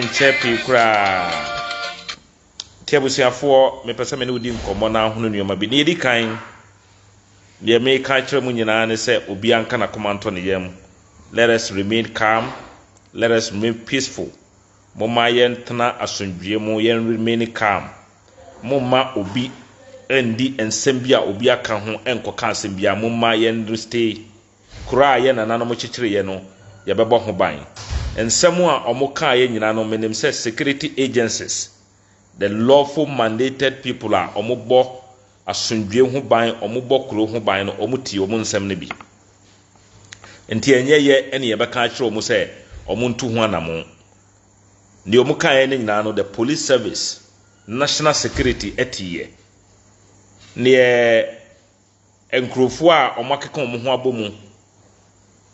Ɛnkyɛ pii koraa. Nti abusuafoɔ, mepɛ sɛ me ne wo di nkɔmmɔ na ahunu nneɛma bi. Nea ɛdi kan, deɛ meka akyerɛ mu nyinaa ne sɛ obiara nka n'akoma ntɔ ne yam. Let us remain calm. Let us remain peaceful. Momma yɛntena asomdwie mu, yɛn remain calm. Momma obi ndi nsɛm bi a obi aka ho nkɔka asɛm bi a. Momma yɛn stay kuro a yɛn nananom kyekyereeɛ no, yɛbɛbɔ ho ban. Nsɛm a wɔn kaeɛ nyinaa no, menim sɛ security agencies, the lawful mandated people a wɔbɔ asomdwie ho ban, wɔbɔ kuro ho ban no, wɔn tie wɔn nsɛm no bi. Nti ɛnyɛ yɛ ɛne yɛbɛka akyerɛ wɔn sɛ wɔn ntu ho anamo. Deɛ wɔn kaeɛ no nyinaa no, the police service, national security ɛteeɛ. Neɛ nkurɔfoɔ a wɔn akeka wɔn ho abɔ mu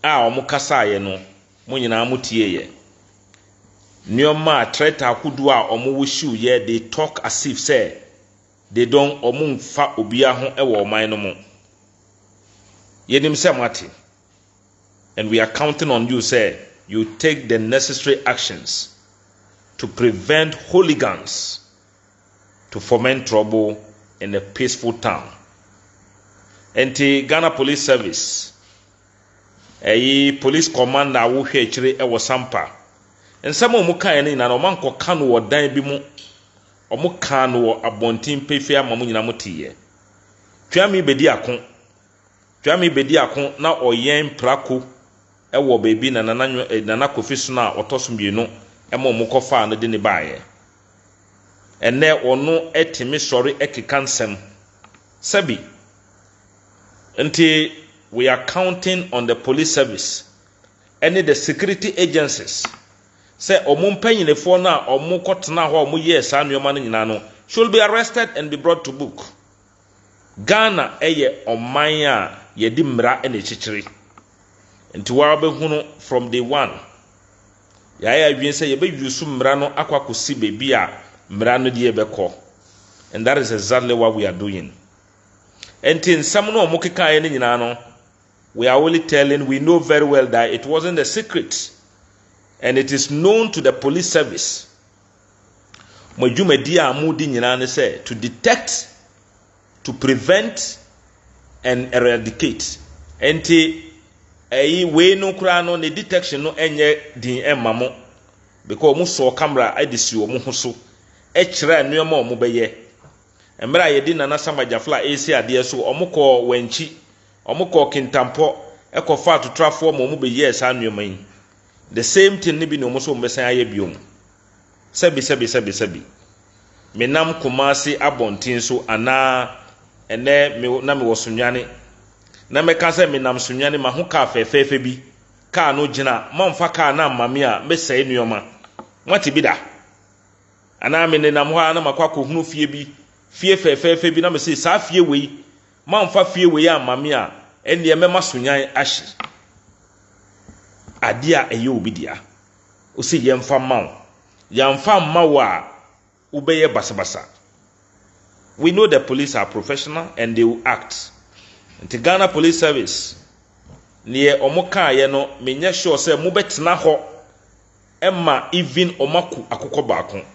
a wɔn kasaeɛ no, mo nyinaa mo tieeɛ. Nneɛma a threat ahodoɔ a wɔn wɔhyiw yɛ, they talk as if sɛ they don't, wɔn mfa obiara ho wɔ ɔman no mu. Yɛnim sɛ mo ate, and we are counting on you sɛ you take the necessary actions to prevent hooligans to foment trouble in a peaceful town. Nti Ghana Police Service, ɛyi police commander a wohwɛ akyire wɔ Sampa, nsɛm a wɔn kaeɛ no nyinaa no, wɔn ankɔka no wɔ dan bi mu. Wɔn kaa no wɔ abɔnten pefee ama mo nyinaa mo teeɛ. Twame bɛdi ako, Twame bɛdi ako na ɔyɛn prako wɔ baabi na Nana Kofi Sono a ɔtɔ so mmienu ma wɔn kɔfaa no de ne baeɛ. Ɛnɛ ɔno tumi sɔre keka nsɛm sɛbi. Nti we are counting on the police service ɛne the security agencies sɛ wɔn mpanyinfoɔ no a wɔn kɔtena hɔ a wɔyɛɛ saa nneɛma no nyinaa no should be arrested and be brought to book. Ghana yɛ ɔman a yɛde mmara na akyikyiri. Nti wɔabɛhunu from day one, yɛayɛ adwene sɛ yɛbɛyi so mmara no akɔ akɔsi baabi a mmara no deɛ bɛkɔ, and that is exactly what we are doing. Nti nsɛm no a wɔn kekaeɛ no nyinaa no, we are only telling. We know very well that it wasn't a secret and it is known to the police service. Mo adwumadi a mo di nyinaa ne sɛ to detect, to prevent and eradicate. Nti ɛyi wei no koraa no, ne detection no nyɛ din ɛmma mo because wɔn sɔɔ camera de si wɔn ho so kyerɛ nneɛma a wɔn bɛyɛ. Mmerɛ a yɛde Nana Sama Gyafla esi adeɛ so, wɔn kɔɔ Wɛnkyi, wɔn kɔɔ Kintampɔ, ɛkɔfa atotorafoɔ ma wɔn bɛyɛɛ saa nneɛma yi. The same thing ne bi na wɔn nso wɔn bɛsan ayɛ biom. Sɛbi, sɛbi, sɛbi, sɛbi, menam Kumase abɔnten so anaa ɛnɛ me na mewɔ Sunyani na mɛka sɛ menam Sunyani ma ho kaa fɛɛfɛɛfɛ bi, kaa no gyina, mamfa kaa no amma me a, mɛsɛe nneɛma. Moate bi da? Anaa me nenam hɔ a na makɔ akɔhunu fie bi, fie fɛɛfɛɛfɛ bi, na mese saa fie wei, mamfa fie wei amma me a, ɛnneɛ mɛma Sunyan ahye. Adeɛ a ɛyɛ obi dea, wosi yɛmfa mma wo, yɛmfa mma wo a, wobɛyɛ basabasa. We know the police are professional and they will act. Nti Ghana Police Service, neɛ ɔmo kaeɛ no, menyɛ sure sɛ mobɛtena hɔ ɛma even ɔmo ako akokɔ baako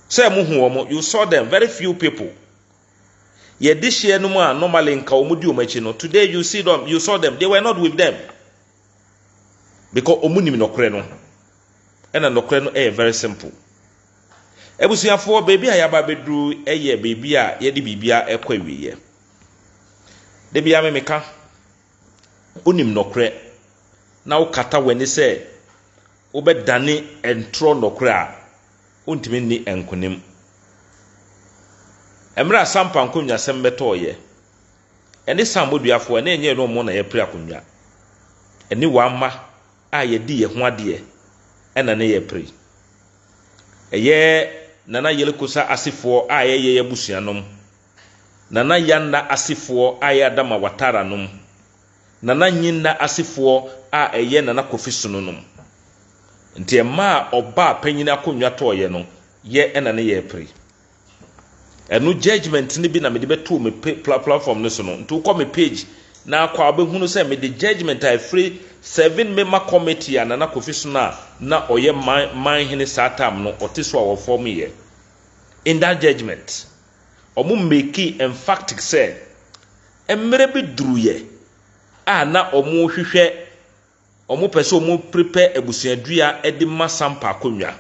sɛ mohu wɔn. You saw them, very few people yɛde hyia no mu a normally nka wɔn di wɔn akyi no. Today you see them, you saw them, they were not with them because wɔn nim nɔkorɛ no, ɛna nɔkorɛ no ɛyɛ very simple. Abusuafoɔ, beebi a yɛaba abɛduru ɛyɛ beebi a yɛde biribia ɛkɔ awieɛ. Debi ame meka, wonim nɔkorɛ na wokata w'ani sɛ wobɛdane ntorɔ nɔkorɛ a, wontumi nni nkonim. Mmerɛ a Sampa nkonnwasɛm bɛtɔɔyɛ ɛne samboduafoɔ, ɛne ɛnyɛ no ɔmo na yɛpere akonnwa ɛne wama a yɛdi yɛn ho adeɛ ɛna ne yɛpere. Ɛyɛ Nana Yelikosa asefoɔ a yɛyɛ yɛ abusuanom, Nana Yanna asefoɔ a yɛ Adama Watara nom, Nana Nyinna asefoɔ a ɛyɛ Nana Kofi Sono nom. Nti mmaa a ɔbaa panyin akonnwa tɔɔyɛ no yɛ ɛna ne yɛpere ɛno judgement no bi na mede bɛtoo me platform no so no. Nti wokɔ me page na Na akɔ a wobɛhunu sɛ mede judgement a ɛfiri Seven Member Committee a Nana Kofi Sono a na ɔyɛ man manhene saa time no ɔte so a wɔfɔɔmeeɛ. In that judgement, wɔn makee emphatic sɛ mmerɛ bi duruiɛ a na wɔrehwehwɛ Wɔpɛ sɛ wɔn prepare abusuadua de ma Sampa akonnwa.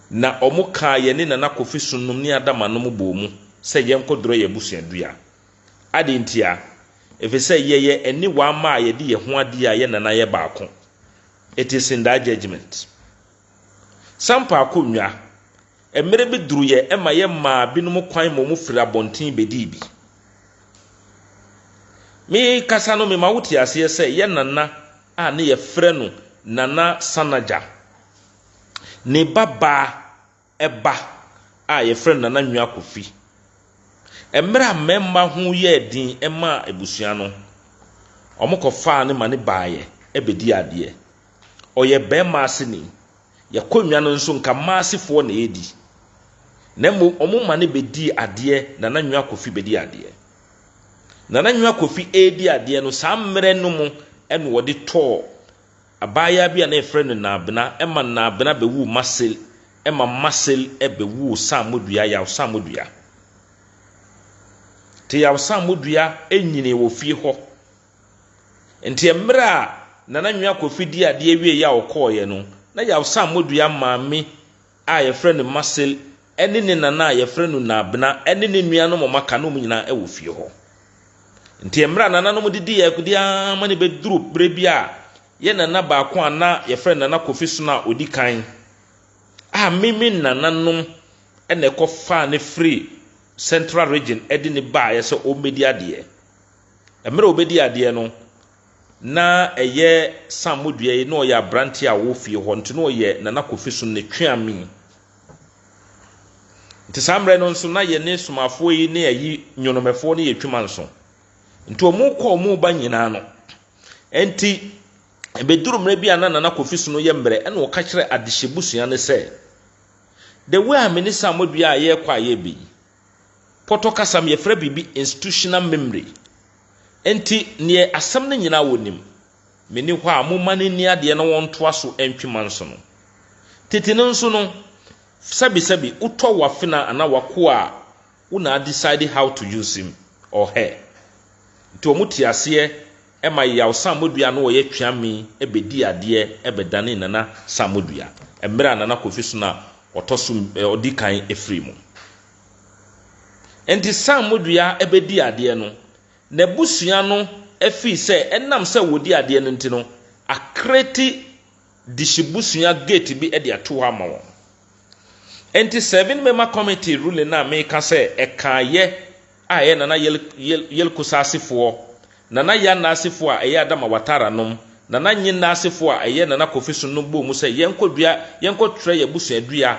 Na wɔn kaa yɛne Nana Kofi so nom ne Adama nom bɔɔ mu sɛ yɛnkɔ drɔ yɛn abusuadua. Adɛn ntia? Efisɛ yɛyɛ aniwa mma a yɛde yɛn ho adeɛ a yɛn nana yɛ baako. It is in that judgement. Sampa akonnwa, Mmerɛ bi duruiɛ ma yɛmaa binom kwan ma wɔfiri abɔnten bɛdii bi. Merekasa no, mema wote aseɛ sɛ yɛn nana a ne yɛfrɛ no Nana Sanagya, ne ba baa ba a yɛfrɛ no Nana Nwia Kofi. Mmerɛ a mmarima ho yɛɛ den maa abusua no, wɔkɔfaa no ma no baeɛ bɛdii adeɛ. Ɔyɛ barima aseni. Y'akonnwa no nso nka Maasefoɔ na ɛredi. Na mmom wɔn ma no bɛdii adeɛ, Nana Nwa Kofi bɛdii adeɛ. Nana Nwa Kofi ɛredi adeɛ no, saa mmerɛ no mu ɛna wɔde tɔɔ abaayaa bi a na yɛfrɛ no Naabena, ɛma Naabena bɛwuu Masel, ɛma Masel bɛwuu Sammodua, Yaw Sammodua. Nti Yaw Sammodua nyinii wɔ fie hɔ. Nti mmerɛ a Nana Nwia Kofi dii adeɛ wieeɛ a ɔkɔeɛ no, na Yaw Sammodua maame a yɛfrɛ no Masel ne ne nana a yɛfrɛ no Naabena ne ne nuanom a wɔaka no wɔn nyinaa wɔ fie hɔ. Nti mmerɛ a nananom didiiɛ deɛ ara ma no bɛduru berɛ bi a yɛ nana baako a na yɛfrɛ no Nana Kofi Sono a ɔdi kan a me me nananom na ɛkɔfaa no firi Central Region de no baeɛ sɛ ɔmmɛdi adeɛ. Mmerɛ a ɔbɛdii adeɛ no, na ɛyɛ Sam Modua yi, na ɔyɛ aberanteɛ a ɔwɔ fie hɔ, nti na ɔyɛ Nana Kofi so ne tweame. Nti saa mmerɛ no nso na yɛne Somafoɔ yi ne ayi Nwonomɛfoɔ no yɛ twuma nso. Nti wɔn kɔ wɔn ba nyinaa no. Nti ɛbɛduru mmerɛ bi a na Nana Kofi so no yɛ mmerɛ, ɛna ɔka kyerɛ adehyɛ busua no sɛ, the way a me ne Sam Modua a yɛrekɔ a yɛreba yi, Pɔtɔ kasa mu yɛfrɛ biribi institutional memory. Enti neɛ asɛm no nyinaa wɔnim. Menni hɔ a momma no nni adeɛ na wɔntoa so ntwe manso no. Tete no nso no, sɛbisɛbi wotɔ w'afena anaa w'akoa a, wo na adecide how to use him or her. Nti wɔn te aseɛ ma Yaw Sammodua a na ɔyɛ Tweame bɛdii adeɛ bɛdanee Nana Sammodua mmerɛ a Nana Kofi Sono a ɔtɔ so ɔdi kan firii mu. Enti Sammodua bɛdii adeɛ no, n'abusua no fii sɛ ɛnam sɛ wɔdi adeɛ no nti no, akreti dehyebusua gate bi de ato hɔ ama wɔn. Enti Seven Member Committee ruling no a meka sɛ ɛkaeɛ a ɛyɛ Nana Yel Yel Yelkosa asefoɔ, Nana Yanna asefoɔ a ɛyɛ Adama Watara nom, Nana Nyinna asefoɔ a ɛyɛ Nana Kofi so nom bɔɔ mu sɛ yɛnkɔ dua yɛnkɔ trɛ yɛn abusua dua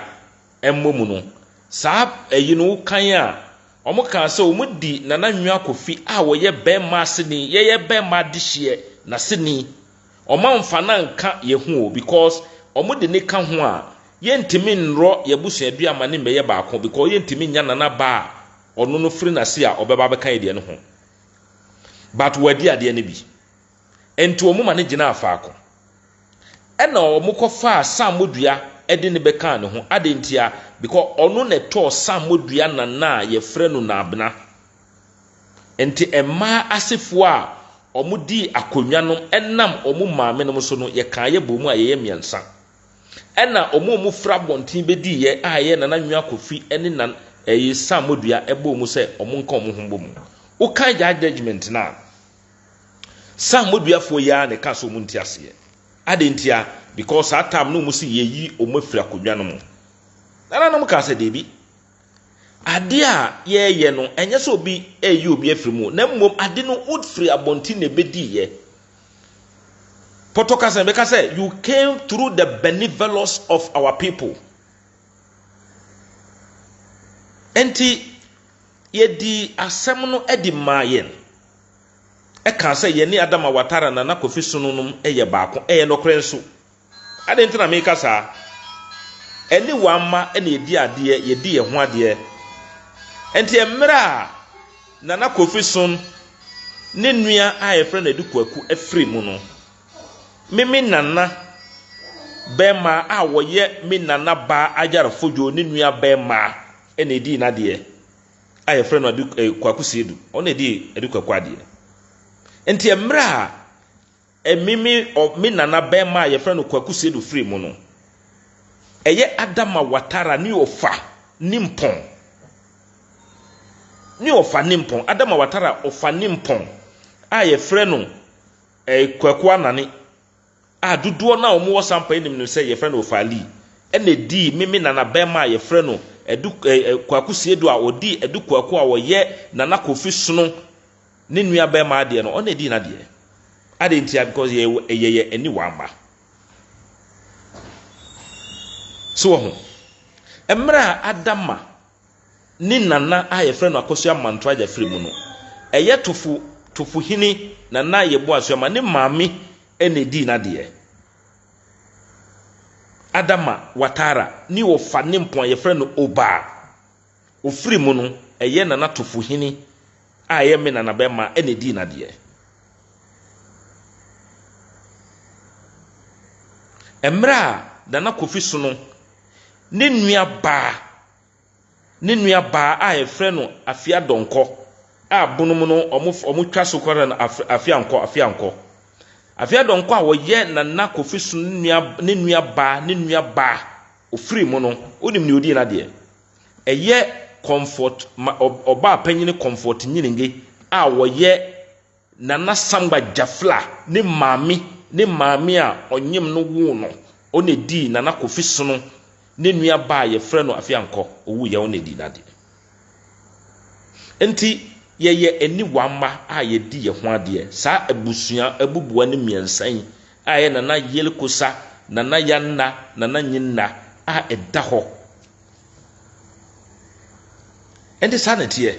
mmɔ mu no, saa ayi no wokan a, wɔn kaa sɛ wɔn di Nana Nwia Kofi a wɔyɛ bɛɛma aseni, yɛyɛ bɛɛma adehyeɛ n'aseni, wɔn amfa no anka yɛn ho o because wɔn de ne ka ho a, yɛntumi nnrɔ yɛn abusua dua ma ne mmɛyɛ baako because yɛntumi nnya Nana ba a ɔno no firi n'ase a ɔbɛba abɛka yɛ deɛ no ho but wadi adeɛ no bi nti wɔn ma no gyinaa faako ɛna wɔn kɔfaa sammodua ɛde ne bɛkaa ne ho adeɛ ntia because ɔno na ɛtɔɔ sammodua nana a yɛfrɛ no naabena nti mmaa asefoɔ a wɔn dii akonnwa no ɛnam wɔn maame nom so no yɛkaa yɛ bɔ mu a yɛyɛ mmiɛnsa. Ɛna wɔn a wɔfiri abɔnten bɛdiiɛ a ɛyɛ Nana Nwia Kofi ne Nan ɛyi Sam Modua ɛbɔɔ mu sɛ wɔn nka wɔn ho bɔ mu. Wokan gyaa judgement no a, Sam Moduafoɔ yi ara na ɛka sɛ wɔn nti aseɛ. Adɛn ntia? Because saa time no wɔn si yɛyi wɔn afiri akonnwa no mu. Nananom kaa sɛ deebi. Adeɛ a yɛreyɛ no, ɛnyɛ sɛ obi reyi obi afiri mu, na mmom ade no wofiri abɔnten na ɛbɛdiiɛ. Pɔtɔ kasa bɛka sɛ you came through the benevolence of our people. Enti yɛdi asɛm no de maa yɛn. Ɛka sɛ yɛne Adama Watara Nana Kofi Sono nom yɛ baako. Ɛyɛ nokorɛ nso. Adɛn nti na meka saa? Ɛne wamma na yɛdi adeɛ, yɛdi yɛn ho adeɛ. Nti mmerɛ a Nana Kofi Son ne nua a yɛfrɛ no Adu Kwaku afiri mu no, me me nana bɛrima a wɔyɛ me nana baa Agyar Fodwo ne nua bɛrima na ɛdii n'adeɛ a yɛfrɛ no Adu eh, Kwaku Siedu. Ɔno na ɛdii Adu Kwaku adeɛ. Nti mmerɛ a Emi me ɔ me nana bɛɛma a yɛfrɛ no Kwaku Sedu firi mu no, ɛyɛ Adama Watara ne ɔfa Nimpɔn, ne ɔfa Nimpɔn, Adama Watara ɔfa Nimpɔn a yɛfrɛ no eh, Kwaku Anane a dodoɔ no a wɔwɔ Sampa anim no sɛ yɛfrɛ no Ɔfa Ali ɛna ɛdii me me nana bɛɛma a yɛfrɛ no Adu eh, eh, Kwaku Siedu a ɔdii Adu Kwaku a ɔyɛ Nana Kofi Sono Ne nua bɛɛma adeɛ no ɔna ɛdii nadeɛ adɛn ntia because yɛ yɛyɛ aniwa mma so wɔ ho mmerɛ a Adama ne nana a yɛfrɛ no Akosua Manto agya firi mu no ɛyɛ tofo tofo hene nana yɛbɔ asuama ne maame ɛna ɛdii nadeɛ Adama Watara ne ɔfa ne mpɔn a yɛfrɛ no Obaa Ɔfiri mu no, ɛyɛ Nana Tofohene a ɛyɛ me nanabɛma na ɛdii n'adeɛ. Mmerɛ a Nana Kofi Sono ne nua baa ne nua baa a yɛfrɛ no Afia Donkor a bonom no wɔn twa so kɔrɛ no Afiankɔ Afiankɔ Afia Donkor a ɔyɛ Nana Kofi Sono ne nua ne nua baa ne nua baa ɔfiri mu no, wonim nea ɔdii n'adeɛ? Ɛyɛ Comfort ma ɔbaa panyini Comfort Nyininge a ɔyɛ Nana Sangba Jafla ne maame ne maame a ɔnyem no woo no, ɔna ɛdii Nana Kofi Sono ne nua baa a yɛfrɛ no Afiankɔ, ɔwuiɛ ɔna ɛdii n'adeɛ. Nti yɛyɛ aniwa mma a yɛdi yɛn ho adeɛ. Saa abusua abubua no mmiɛnsa yi a ɛyɛ Nana Yelkosa, Nana Yanna, Nana Nyinna a ɛda hɔ. Ɛnti saa na ɛteɛ.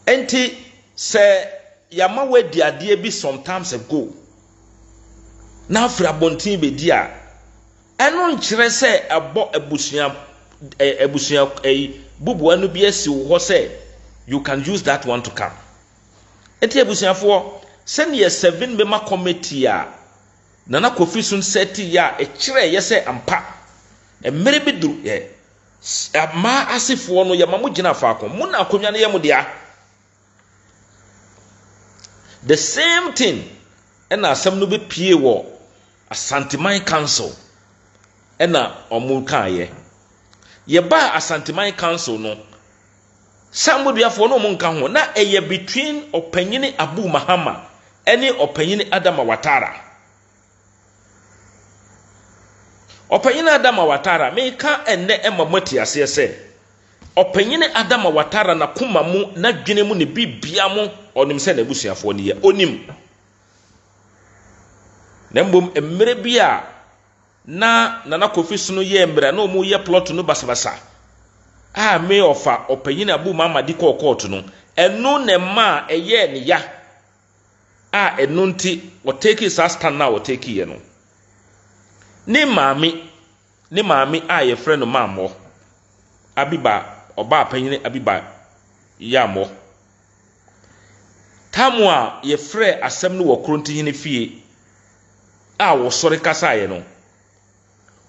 Ɛnti sɛ yɛama woadi adeɛ bi sometimes ago na afiri abɔnten bɛdi a, ɛno nkyerɛ sɛ ɛbɔ abusua abusua ɛyi bubuwa no bi asi wo hɔ sɛ you can use that one to come. Enti abusuafoɔ, sɛdeɛ Seven Mema Committee a Nana Kofi Sun sɛteeɛ a ɛkyerɛeɛ sɛ ampa mmerɛ bi duru yɛ mmaa asefoɔ no yɛma mo gyina faako, mo na akonnwa no yɛ mo dea. The same thing ɛna asɛm no bɛpie wɔ Asanteman Council ɛna wɔn kaeɛ. Yɛbaa Asanteman Council no, Samboduafoɔ no wɔn nka ho, na ɛyɛ between Ɔpanyini Abu Mahama ɛne Ɔpanyini Adama Watara. Ɔpanyini Adama Watara, meka ɛnnɛ ɛma mo ate aseɛ sɛ, Ɔpanyini Adama Watara n'akoma mu, n'adwene mu, ne bibia mu, ɔnim sɛ n'abusuafoɔ no yɛ, ɔnim. Na mmom mmerɛ bi a na Nana Kofi Sono yɛɛ mmerɛ a na wɔn yɛ plot no basabasa a me ɔfa ɔpanyin Abu Mama de kɔɔ kɔɔto no, ɛno na ɛmaa ɛyɛɛ ne ya a ɛno nti ɔtake saa stand no a ɔtake yɛ no. Ne maame, ne maame a yɛfrɛ no Mammɔ, Abiba, ɔbaa panyin Abiba Yammɔ. Tam a yɛfrɛɛ asɛm no wɔ Krontihene fie a wɔsɔre kasaeɛ no,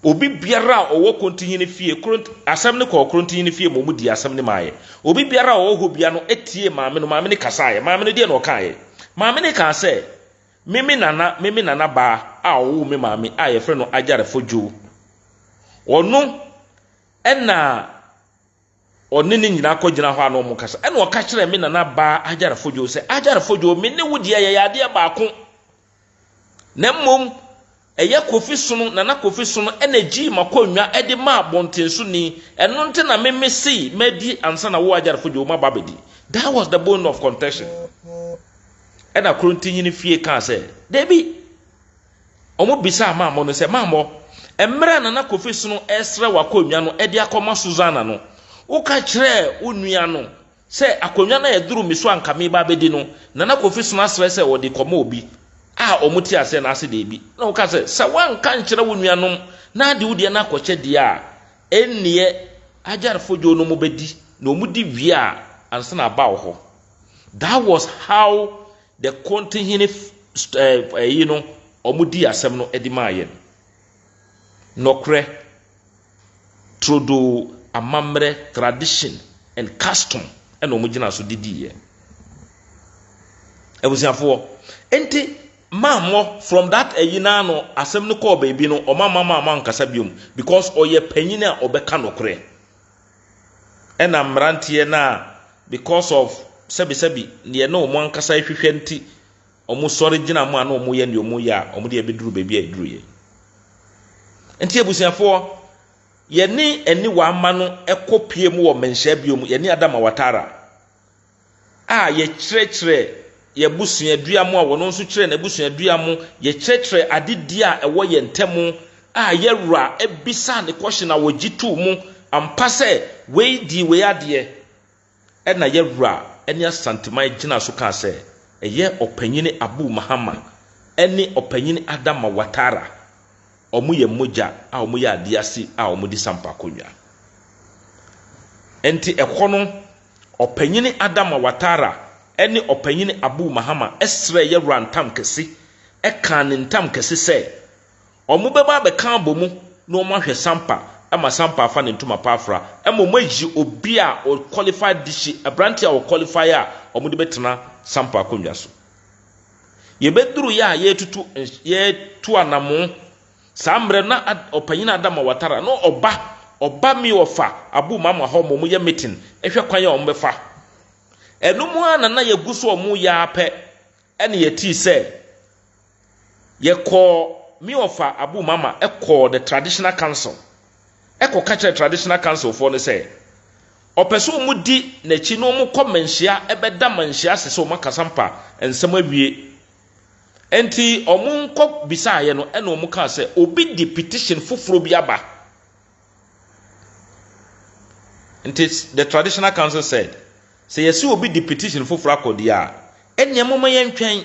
obi biara a ɔwɔ Krontihene fie, Kront, asɛm no kɔɔ Krontihene fie ma wɔn dii asɛm no maaeɛ. Obi biara a ɔwɔ hɔ bia no tie maame no, maame no kasaeɛ. Maame no deɛ na ɔkaeɛ. Maame no kaa sɛ, me me nana, me me nana baa a ɔwoo me maame a yɛfrɛ no Agyarefo Dwo, ɔno ɛna ɔne ne nyinaa kɔgyina hɔ a na wɔkasa. Ɛna ɔka kyerɛɛ me nana baa Agyar Fodwo sɛ, Agyar Fodwo, me ne wo deɛ yɛyɛ adeɛ baako. Na mmom, ɛyɛ Kofi Sono, Nana Kofi Sono ɛna gyii m'akonnwa de maa abɔntensoni. Ɛno nti na me mese madi ansa na wo Agyar Fodwo maba abɛdi. That was the bone of contention. Ɛna Krontinyini fie kaa sɛ, Dabi, Wɔbisaa Mammɔ no sɛ, Mammɔ, mmerɛ a Nana Kofi Sono resrɛ w'akonnwa no de akɔma Susanna no, woka kyerɛɛ wo nua no sɛ akonnwa no a ɛduru me so a anka mereba abɛdi no, Nana Kofi Sono asrɛ sɛ ɔde kɔma obi a wɔte aseɛ no ase daabi. Na woka sɛ, sɛ woanka nkyerɛ wo nuanom na ade wo deɛ no akɔkyɛ deɛ a, ɛnneɛ Agyar Fodwo no wɔbɛdi, na wɔdi wie a, ansa na aba wo hɔ. That was how. the Kontihene ɛyi no wɔn di asɛm no de maa yɛn. Nɔkorɛ, turodoo amammerɛ, tradition and custom ɛna wɔn gyina so de diiɛ. Abusuafoɔ, nti mammɔ from that ɛyi naa no asɛm no kɔɔ baabi no ɔma mama ama nkasa biom because ɔyɛ panyin a ɔbɛka nɔkorɛ. Ɛna mmeranteɛ no a because of sɛbisɛbi neɛ na wɔn ankasa hwehwɛ nti wɔn sɔre gyina mu a na wɔn yɛ nea wɔn yɛ a wɔn de abɛduru baabi a ɛduru yɛ. Nti abusuafoɔ, yɛne aniwa ama no kɔ pie mu wɔ mmɛnhyia bio mu, yɛne Adama Watara a yɛkyerɛkyerɛ yɛbusuadua mu a wɔn nso kyerɛ n'abusuadua mu, yɛkyerɛkyerɛ adedie a ɛwɔ yɛn ntam a yɛwura ebisa ne kɔhyɛ a wɔgye too mu ampa sɛ wei di wei adeɛ. Ɛna yɛwura ne Asanteman gyina so kaa sɛ ɛyɛ ɔpanyini Abu Mahama ɛne ɔpanyini Adama Watara, wɔn yɛ mogya a wɔn yɛ adeɛ ase a wɔn de Sampa akonnwa. Nti ɛhɔ no ɔpanyini Adama Watara ɛne ɔpanyini Abu Mahama ɛsrɛ yɛwura ntam kɛse, ɛka ne ntam kɛse sɛ wɔn bɛba abɛka abɔ mu na wɔn ahwɛ Sampa ama Sampa afa ne ntoma pa afra, ɛma wɔn ayi obi a ɔqualify de hyi aberante a ɔqualify a wɔn de bɛtena Sampa akonnwa so. Yɛbɛduru yɛ a yɛtutu yɛtu anamo saa mmerɛ na ɔpanyin Adama Watara na ɔba mi ɔfa Abu Mama hɔ ma wɔn yɛ meeting ɛhwɛ kwan a wɔn bɛfa. Ɛno mu ara na yɛgu so wɔn yɛ apɛ ɛna yɛtii sɛ yɛkɔɔ mi ɔfa Abu Mama ɛkɔɔ the traditional council, ɛkɔ ka kyerɛ traditional council foɔ no sɛ ɔpɛ sɛ wɔn di n'akyi na wɔn kɔ manhyia ɛbɛda manhyia ase sɛ wɔn akasa mpa nsɛm awie. Nti wɔn nkɔ bisaeɛ no, ɛna wɔn kaa sɛ obi di petition foforɔ bi aba. Nti the traditional council said sɛ yɛsi obi di petition foforɔ akɔ deɛ a, ɛnea moma yɛn twɛn.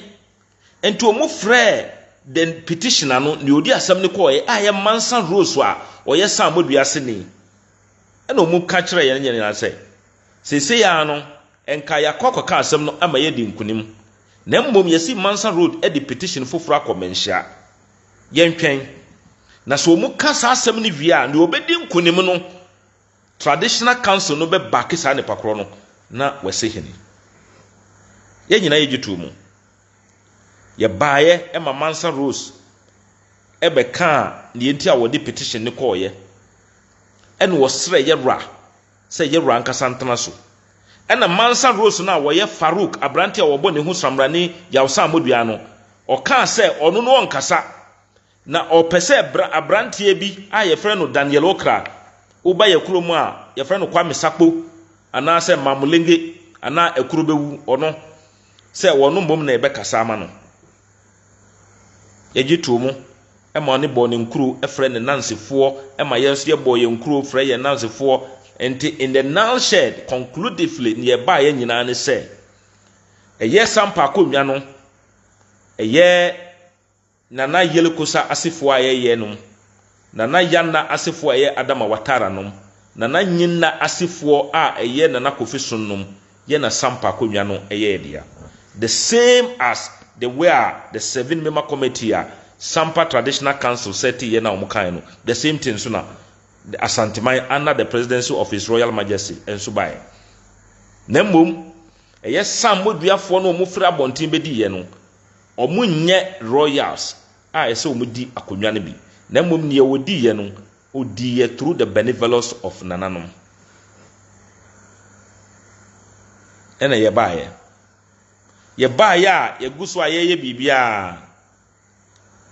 Nti wɔn frɛ the petitioner no, nea odi asɛm no kɔɔɛ a yɛ Mansa Rose a ɔyɛ San Modua aseni, ɛna wɔn ka kyerɛ yɛn nyinaa sɛ seesei ara no nka yɛakɔ akɔka asɛm no ama yɛdi nkunim, na mmom yɛsi Mansa Road de petition foforɔ akɔ Manhyia, yɛntwɛn na sɛ wɔn ka saa asɛm no wie a, nea ɔbɛdi nkunim no, traditional council no bɛbaake saa nipa korɔ no na wɔasi hene. Yɛn nyinaa yɛgye too mu. Yɛbaeɛ ma Mansa Rose ɛbɛkaa deɛ nti a wɔde petition no kɔɔeɛ, ɛna wɔsrɛ yɛwura sɛ yɛwura ankasa ntena so. Ɛna Mansa Rose no a wɔyɛ Farouk aberante a wɔbɔ ne ho samrane Yawsa Amodua no, ɔkaa sɛ ɔno no ɔnkasa na ɔpɛ sɛ aberanteɛ bi a yɛfrɛ no Daniel Okra, woba yɛ kurom a yɛfrɛ no Kwame Sakpo anaasɛ Mamulenge anaa Ekuro bɛwu, ɔno sɛ wɔno mmom na ɛbɛkasa ama no. Yɛgye too mu ɛma ɔne bɔɔ ne nkuro frɛ ne nansefoɔ, ɛma yɛn nso yɛbɔɔ yɛn nkuro frɛ yɛn nansefoɔ. Nti in the nutshell, conclusively, nea ɛbaeɛ nyinaa ne sɛ ɛyɛ Sampa akonnwa no, ɛyɛ Nana Yelekosa asefoɔ a ɛyɛ nom, Nana Yanna asefoɔ a ɛyɛ Adama Watara nom, Nana Nyinna asefoɔ a ɛyɛ Nana Kofi Son nom, yɛ na Sampa akonnwa no ɛyɛ dea. The same as the way a the seven member committee a Sampa Traditional Council sɛ te yɛ na wɔn kan no, the same thing so na the Asanteman under the presidency of His Royal Majesty nso baeɛ. Na mmom ɛyɛ Sam moduafoɔ no wɔn firi abɔnten bɛdiiɛ no, wɔn nyɛ royals a ɛsɛ wɔn di akonnwa no bi, na mmom nea wɔdiiɛ no, odiiɛ through the benevolence of nananom. Ɛna yɛbaeɛ a yɛgu so a yɛyɛ biribiara,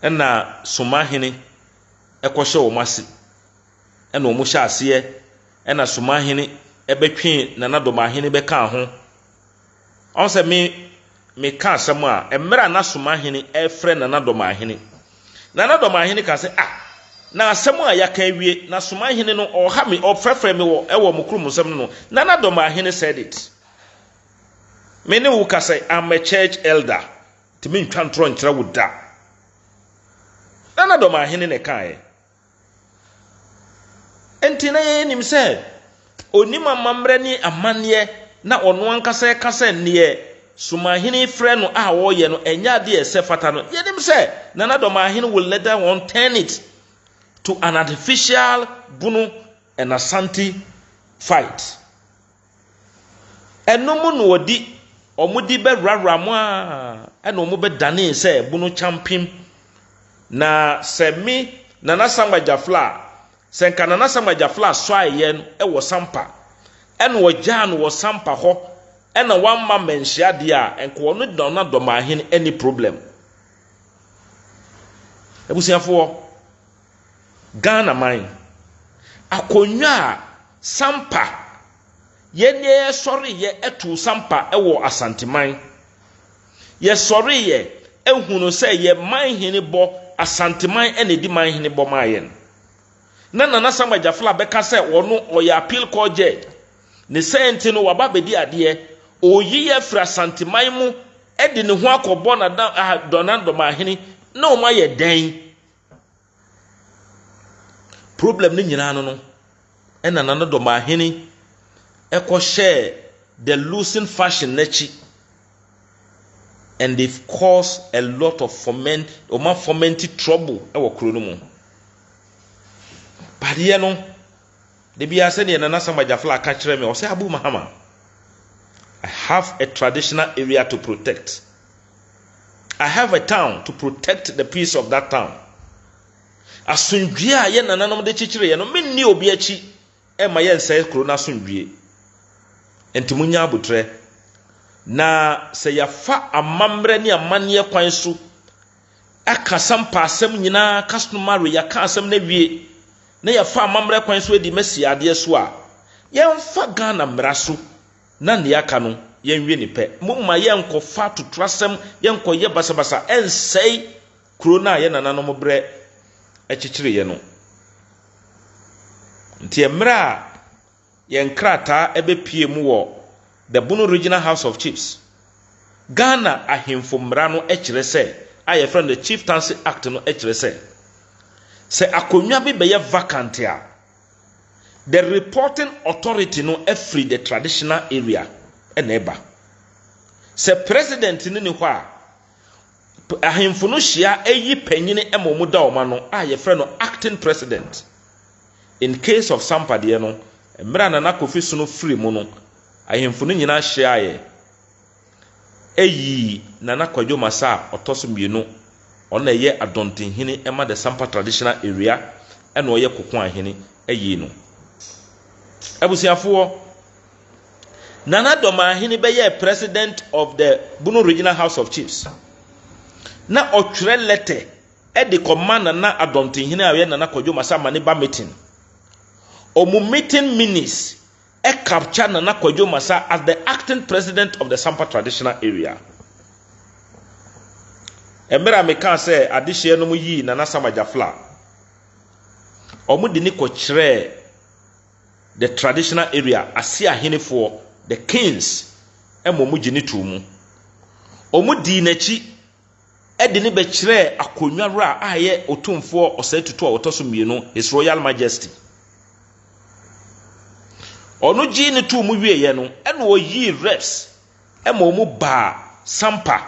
ɛna Somahene ɛkɔhyɛ wɔn ase, ɛna wɔn hyɛ aseɛ, ɛna Somahene ɛbɛtwe Nana Dɔmahene bɛka ho. Ɔn sɛ me meka asɛm a mmerɛ a na Somahene ɛfrɛ Nana Dɔmahene, Nana Dɔmahene ka sɛ, ah, na asɛm a yɛaka awie na Somahene no ɔha me, ɔfrɛfrɛ me wɔ ɛwɔ mo kurom nsɛm no. Nana Dɔmahene said it. Me ne wo ka sɛ I'm a church elder, nti mentwa ntorɔ nkyerɛ wo da. Nana Dɔmahene na ɛkaeɛ. Nti na yɛnim sɛ onim amammerɛ ne amanneɛ na ɔno ankasa ɛka sɛ neɛ Sumahene frɛ no a ɔreyɛ no ɛnyɛ adeɛ a ɛsɛ fata no, yɛnim sɛ Nana Dɔmahene will later on turn it to an artificial Bono and Asante fight. Ɛno mu na wɔdi wɔn de bɛwurawura mo a ɛna wɔn bɛdanee sɛ Bono kyampem. Na sɛ me Nana Sangba Gyafla a, sɛ nka Nana Sangba Gyafla sɔaeɛ no wɔ Sampa, ɛna ɔgyaa no wɔ Sampa hɔ, ɛna wamma mmanhyia deɛ a, nka ɔno Nana Dɔmahene any problem. Abusuafoɔ, Ghana man, akonnwa a Sampa, yɛn yɛsɔreyɛ too Sampa wɔ Asanteman. Yɛsɔreyɛ hunu sɛ yɛ man hene bɔ, Asanteman na ɛdi man hene bɔ maa yɛn. Na Nana Samuel Gyafla bɛka sɛ ɔno ɔyɛ appeal court judge. Ne sɛ nti no waba abɛdi adeɛ. Ɔreyi yɛ afiri Asanteman mu de ne ho akɔbɔ Nana Dɔmahene na wɔn ayɛ dɛn? Problem no nyinaa no no, ɛna Nana Dɔmahene ɛkɔhyɛɛ the losing fashion n'akyi and they've caused a lot of foment, wɔn afomenti trouble ɛwɔ kuro no mu. Padeɛ no, de bia sɛdeɛ Nana Samba Gyafla aka kyerɛ me, ɔsɛ Abu Mahama, I have a traditional area to protect. I have a town to protect the peace of that town. Asomdwie a yɛn nananom de kyekyere yɛn no, menni obi akyi ɛma yɛn nsɛe kuro no asomdwie. Nti munya abotrɛ. Na sɛ yɛafa amammerɛ ne amanneɛ kwan so aka sampa asɛm nyinaa, customary, yɛaka asɛm no awie, na yɛfa amammerɛ kwan so adi masi adeɛ so a, yɛmfa Ghana mmara so na nea aka no yɛnwie ne pɛ. Momma yɛnkɔfa atotorasɛm, yɛnkɔyɛ basabasa, ɛnsɛe kuro no a yɛn nananom brɛ kyekyereeɛ no. Nti mmerɛ a yɛn krataa ɛbɛpie mu wɔ the Bono Regional House of Chiefs, Ghana ahemfo mmara no kyerɛ sɛ, a yɛfrɛ no the Chieftaincy Act no kyerɛ sɛ, sɛ akonnwa bi bɛyɛ vacant a, the reporting authority no afiri the traditional area ɛna ɛba. Sɛ president no ni hɔ a, ahemfo no hyia ayi panyini ma wɔn da wɔn ano a yɛfrɛ no acting president. In case of Sampa deɛ no, mmerɛ a Nana Kofi Sono firi mu no, ahemfo no nyinaa hyiaeɛ ɛyii Nana Kwadwo Masa a ɔtɔ so mmienu, ɔno na ɛyɛ Adɔntenhene ma the Sampa traditional area, ɛna ɔyɛ Koko ahene ɛyii no. Abusuafoɔ, Nana Dɔmahene bɛyɛɛ president of the Bono Regional House of Chiefs. Na ɔtwerɛ letter ɛde kɔma Nana Adɔntenhene a ɔyɛ Nana Kwadwo Masa ma ne ba meeting. Ɔmo meeting minutes capture Nana Kwadwo Masa as the acting president of the Sampa traditional area. Mmerɛ a meka sɛ adehyeɛ no mu yii Nana Sama Gyafla, ɔmo de ne kɔkyerɛɛ the traditional area ase ahenefoɔ, the kings, ɛma ɔmo gye ne too mu. Ɔmo dii n'akyi ɛde ne bɛkyerɛɛ akonnwa wura a ɛyɛ Otumfoɔ Ɔsɛe Tutu a ɔtɔ so mmienu, His Royal Majesty. Ɔno gyee ne too mu wieɛ no, ɛna ɔyii reps ɛma ɔmo baa Sampa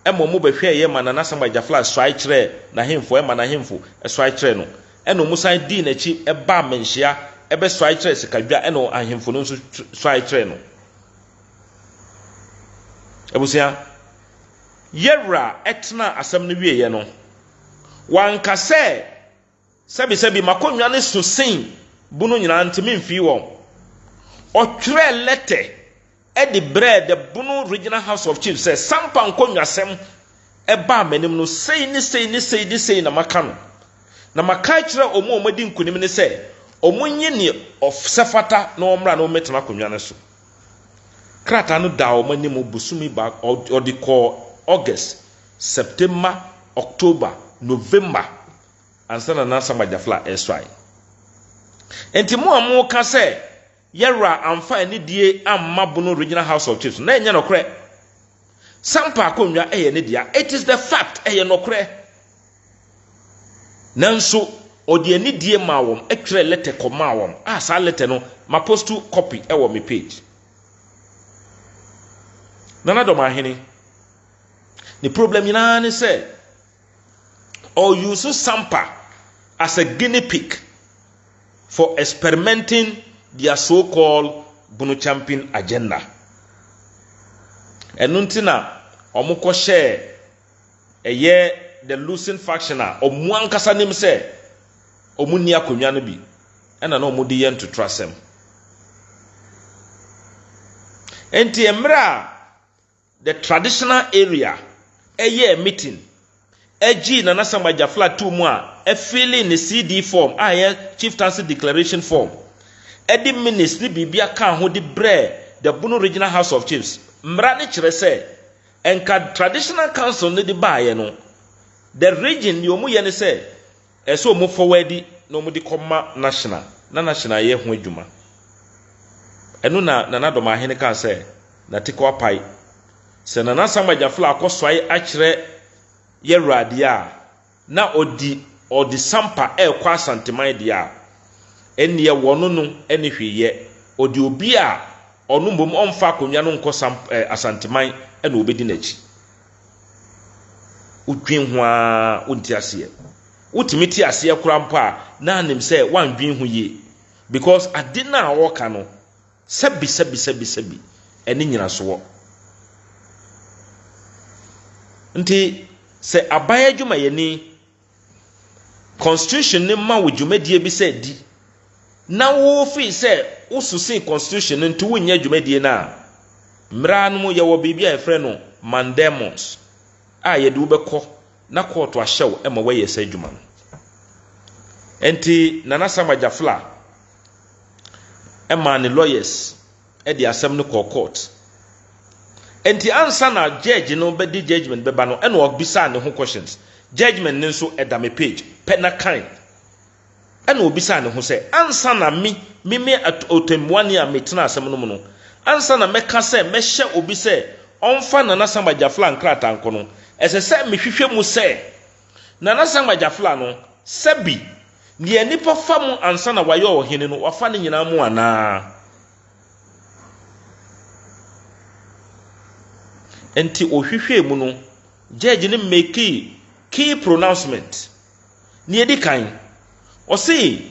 ɛma ɔmo bɛhwɛɛyɛ ma Nana Samba Gyafla suae kyerɛɛ n'ahemfo, ɛma n'ahemfo suae kyerɛɛ no. Ɛna ɔmo san dii n'akyi ɛbaa Manhyia ɛbɛsuae kyerɛɛ Sikadwa, ɛna ahemfo no nso suae kyerɛɛ no. Abusua, yɛwura ɛtena asɛm no wieɛ no, wanka sɛ sɛbisɛbi makonnwa ne so sen Bono nyinaa nti memfii wɔn. Ɔtwerɛɛ letter ɛde brɛɛ the Bono Regional House of Chiefs sɛ Sampa nkonnwasɛm ɛbaa m'anim no, sei ne sei ne sei ne sei na maka no. Na maka akyerɛ ɔmo a ɔmo adi nkonim ne sɛ ɔmo nye ne ɔsɛ fata na ɔmmra na ɔmmɛtena akonnwa no so. Krataa no daa ɔmo anim bosome baako, ɔde kɔɔ August, September, October, November ansa na Nana Samba Gyafla ɛresuae. Nti mo a moka sɛ yɛwura amfa anidie amma Bono Regional House of Chiefs na ɛnyɛ nokorɛ. Sampa akonnwa ɛyɛ ne dea. It is the fact, ɛyɛ nokorɛ. Nanso ɔde anidie maa wɔn, ɛtwerɛ letter kɔmaa wɔn a saa letter no ma post copy ɛwɔ me page. Nana Dɔmahene, ne problem nyinaa ne sɛ ɔuse Sampa as a guinea pig for experimenting their so-called Bono champion agenda. Ɛno nti na wɔkɔhyɛɛ ɛyɛ the losing faction a wɔn ankasa nim sɛ wɔn nni akonnwa no bi ɛna na wɔde yɛ ntotorasɛm. Nti mmerɛ a the traditional area ɛyɛɛ meeting ɛgyee Nana Samgba Gyafla too mu a ɛfilling ne CD form a ɛyɛ chieftaincy declaration form ɛde minutes ne biribi aka ho de brɛɛ the Bono Regional House of Chiefs. Mmara ne kyerɛ sɛ nka traditional council no de baeɛ no, the region deɛ wɔn yɛ ne sɛ ɛsɛ wɔn forward na wɔn de kɔma national na national yɛ ho adwuma. Ɛno na Nana Dɔmahene kaa sɛ n'atikɔ apae. Sɛ Nana Samgba Gyafla akɔsoae akyerɛ yɛwura deɛ a na ɔdi ɔde Sampa ɛrekɔ Asanteman deɛ a, ɛnneɛ wɔno no ɛne hwee yɛ. Ɔde obi a ɔno mmom ɔmfa akonnwa no nkɔ Sam Asanteman ɛna ɔbɛdi n'akyi. Wodwen ho ara wonte aseɛ. Wotumi te aseɛ koraa mpo a na anim sɛ woandwen ho yie because ade no a ɔreka no, sɛbi sɛbi sɛbi sɛbi, ɛne nyinasoɔ. Nti sɛ aban adwumayɛni, constitution ne ma wo dwumadie bi sɛ di na wofii sɛ wososen constitution no nti wonyɛ dwumadie no a, mmara no mu yɛwɔ biribi a yɛfrɛ no mandamus a yɛde wobɛkɔ na kɔɔto ahyɛ wo ma woayɛ saa adwuma no. Nti Nana Samgba Gyafla ɛmaa ne lawyers ɛde asɛm no kɔɔ court. Nti ansa na judge no bɛdi judgement bɛba no, ɛna ɔbisaa ne ho questions. Judgement no nso ɛda me page pɛ na kan. Ɛna obisaa ne ho sɛ ansa na me ɔtɛmmuane a metena asɛm no mu no, ansa na mɛka sɛ mɛhyɛ obi sɛ ɔmfa Nana Samgba Gyafla nkrataa nkɔ no, ɛsɛ sɛ mehwehwɛ mu sɛ Nana Samgba Gyafla no, sɛbi deɛ nipa fa mu ansa na wayɛ ɔhene no, wafa ne nyinaa mu anaa. Nti ohwehwɛ mu no, judge no make key pronouncement. Nea edi kan, ɔse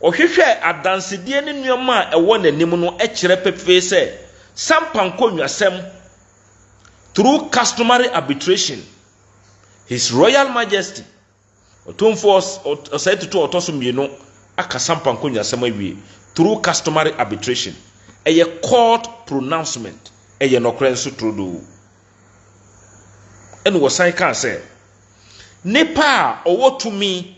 ɔhwehwɛ adansedie ne nneɛma a ɛwɔ n'anim no kyerɛ pefee sɛ Sampa nkonnwasɛm through customary arbitration, His Royal Majesty Ɔtumfoɔ Ɔsɛe Tutu a ɔtɔ so mmienu aka Sampa nkonnwasɛm awie through customary arbitration. Ɛyɛ court pronouncement, ɛyɛ nɔkorɛ nso turodoo. Ɛna wɔsan kaa sɛ nipa a ɔwɔ tumi.